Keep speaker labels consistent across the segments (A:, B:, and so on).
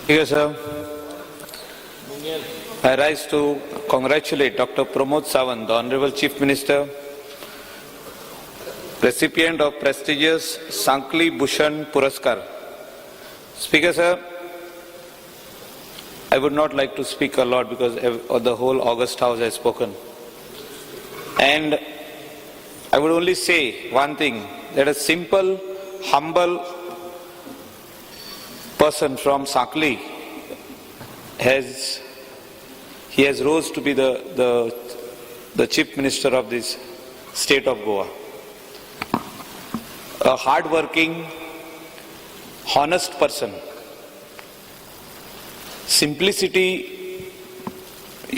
A: Speaker, sir, I rise to congratulate Dr. Pramod Sawant, the Honorable Chief Minister, recipient of prestigious Sankhali Bhushan Puraskar. Speaker, sir, I would not like to speak a lot because the whole August House has spoken. And I would only say one thing, that a simple, humble person from Sankhali has rose to be the chief minister of this state of Goa. A hardworking, honest person. Simplicity,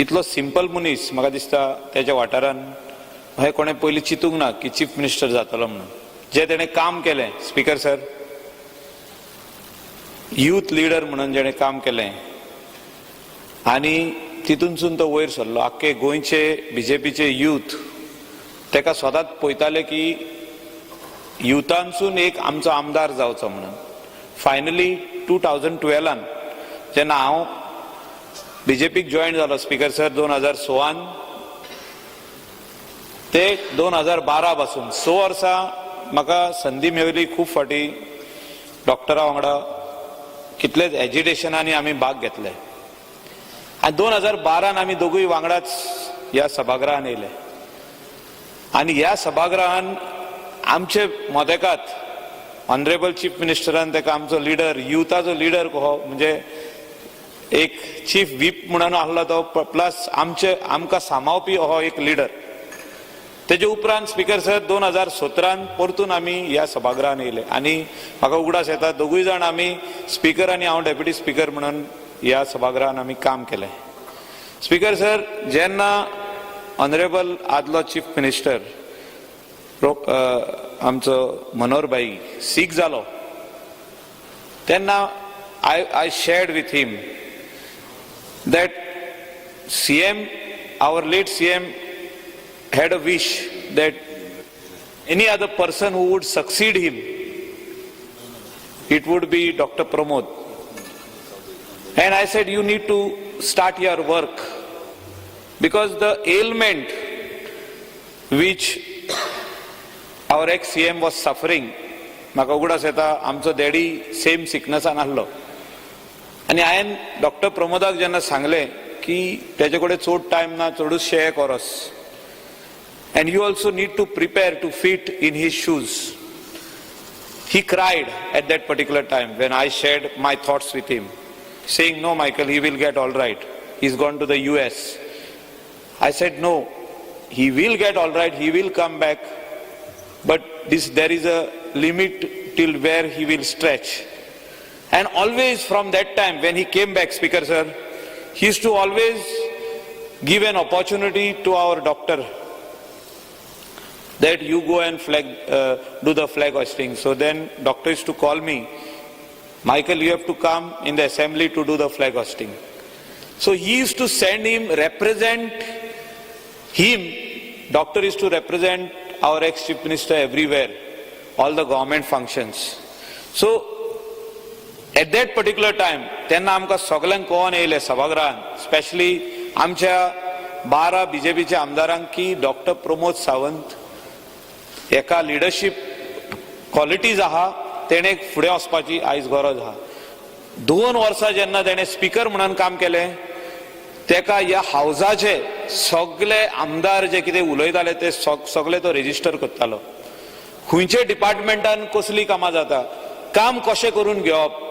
A: इतलो simple मनीस म्हाका दिसता तेच्या वाठारान हें कोणें पयलीं चिंतूंक ना की चीफ मिनिस्टर जातलो म्हणून. जें तेणें काम केलें, स्पीकर सर, यूथ लिडर म्हणून जेणें काम केलें आनी तितूनसून तो वयर सरलो. आख्खे गोंयचे बीजेपीचे यूथ तेका सदांच पळयताले की युथानसून एक आमचो आमदार जावचो म्हणून. फायनली 2012न जेन्ना हांव बीजेपीक जॉयन जालो, स्पीकर सर, 2006न ते 2012 पासून 6 वर्सां म्हाका संदी मेवली. खूब फावटी डॉक्टरा वांगडा कितलेच एजिटेशनांनी आमी भाग घेतले आनी 2012न आमी दोगूय वांगडाच ह्या सभागृहान येयले आनी ह्या सभागृहान आमचे मदेकात ऑनरेबल चीफ मिनिस्टरान ताका आमचो लिडर, युथाचो लिडर कहो, म्हणजे एक चीफ व्हीप म्हणून आहलो तो, प्लस आमचे आमकां सांबाळपी हो एक लिडर. तेजे उपरांत, स्पीकर सर, 2017न परतून आमी ह्या सभागृहान येयले आनी म्हाका उगडास येता, दोगूय जाण आमी, स्पीकर आनी हांव डेप्युटी स्पीकर म्हणून ह्या सभागृहान आमी काम केलें. स्पीकर सर, जेन्ना ऑनरेबल आदलो चीफ मिनिस्टर आमचो मनोहर भाई सीक जालो तेन्ना I shared with him that CM, our late CM, had a wish that any other person who would succeed him, it would be Dr. Pramod. And I said, "You need to start your work because the ailment which our ex-CM was suffering," म्हाका उगडास येता, आमचो daddy same सिकनसान आहलो आनी हांवें doctor प्रमोदाक जेन्ना सांगलें की तेजे कडेन चड टायम ना, चडूच एक वरस, and you also need to prepare to fit in his shoes. He cried at that particular time when I shared my thoughts with him, saying, "No, Michael, he will get all right. He's gone to the US." I said, "No, he will get all right, he will come back, but there is a limit till where he will stretch." And always from that time, when he came back, Speaker sir, he used to always give an opportunity to our doctor that you go and do the flag hoisting. So then doctor used to call me, "Michael, you have to come in the assembly to do the flag hoisting." So he used to send him, represent him. Doctor used to represent our ex-chief minister everywhere, all the government functions. So at that particular time, तेन्ना आमकां सगल्यांक कळोन येयलें सभागृहान, specially आमच्या 12 बीजेपीच्या आमदारांक, की doctor Pramod Sawant एका leadership qualities आहा, तेणें फुडें वचपाची आयज गरज आहा. 2 वर्सां जेन्ना तेणें स्पिकर म्हणून काम केलें, तेका ह्या हावजाचे सगळे आमदार जे कितें उलयताले ते सगळे तो रेजिस्टर करतालो. खंयच्या डिपार्टमेंटान कसली कामां जाता, काम कशें करून घेवप,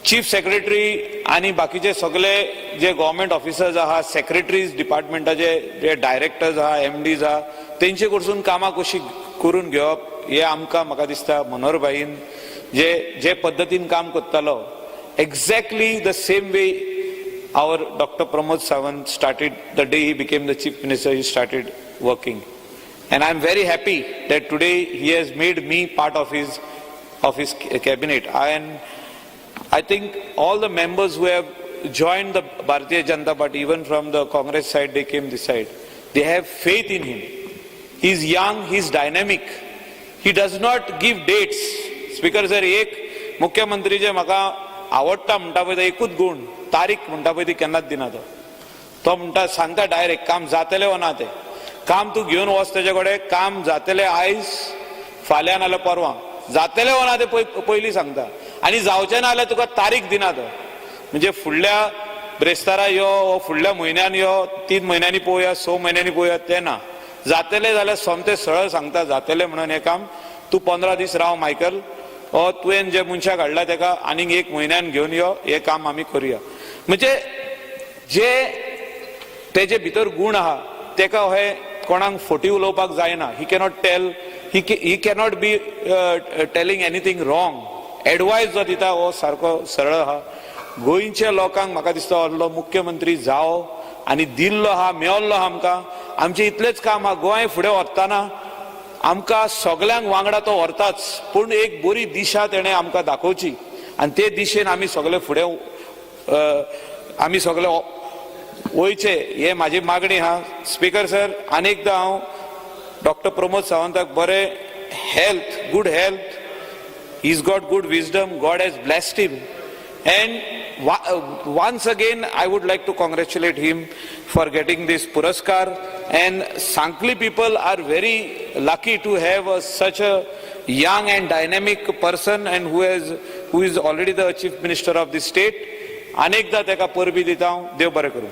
A: चीफ सेक्रेटरी आनी बाकीचे सगळे जे गव्हर्मेंट ऑफिसर्स आहा, सेक्रेटरीज, डिपार्टमेंटाचे जे डायरेक्टर्स आहा, एमडीज आहा, तेंचे कडसून कामां कशी करून घेवप, हे आमकां म्हाका दिसता मनोहर भाईन जे जे पद्दतीन काम करतालो, exactly the same way our Doctor Pramod Sawant started. The day he became the chief minister, he started working, and I am very happy that today he has made me part of his cabinet. And I think all the members who have joined the Bharatiya Janata Party, even from the Congress side, they came this side. They have faith in him. He is young, he is dynamic. He does not give dates. Speaker sir, एक मुख्यमंत्री जे म्हाका आवडटा म्हणटा पळय तो एकूच गूण, तारीख म्हणटा पळय ती केन्नाच दिना तो. तो म्हणटा, सांगता डायरेक्ट, काम जातलें वो ना तें. काम तूं घेवन वच तेजे कडेन, काम जातलें आयज, फाल्यां नाल्यार परवां, जातलें वो ना तें पयलीं सांगता. आनी जावचें ना जाल्यार तुका तारीख दिना तो. म्हणजे फुडल्या ब्रेस्तारा यो वो फुडल्या म्हयन्यान यो, 3 म्हयन्यांनी पळोवया, 6 म्हयन्यांनी पळोवया, तें ना. जातलें जाल्यार सोमतें सरळ सांगता, जातलें म्हणून हें काम. तूं 15 दीस राव मायकल, हो तुवें जे मनशाक हाडला तेका आनीक एक म्हयन्यान घेवन यो, हें काम आमी करुया. म्हणजे जे तेजे भितर गूण आहा, तेका हे कोणाक फटी उलोवपाक जायना. He cannot tell, he cannot be telling anything wrong. Advice जो दिता हो सारको सरळ आहा. गोंयच्या लोकांक म्हाका दिसता असलो मुख्यमंत्री जावो आनी दिल्लो आहा, मेवल्लो आहा आमकां. आमचें इतलेंच काम आहा, गोंय फुडें व्हरतना आमकां सगल्यांक वांगडा तो व्हरताच, पूण एक बरी दिशा तेणें आमकां दाखोवची आनी ते दिशेन आमी सगळे फुडें आमी सगळे वयचे, हे म्हाजी मागणी आहा. स्पीकर सर, आनी एकदां हांव डॉक्टर प्रमोद सावंताक बरें health, good health. He's got good wisdom. God has blessed him. And once again, I would like to congratulate him for getting this puraskar. And Sankli people are very lucky to have such a young and dynamic person and who is already the chief minister of the state. अनेकदा ताका परबी दिता हांव. देव बरें करूं.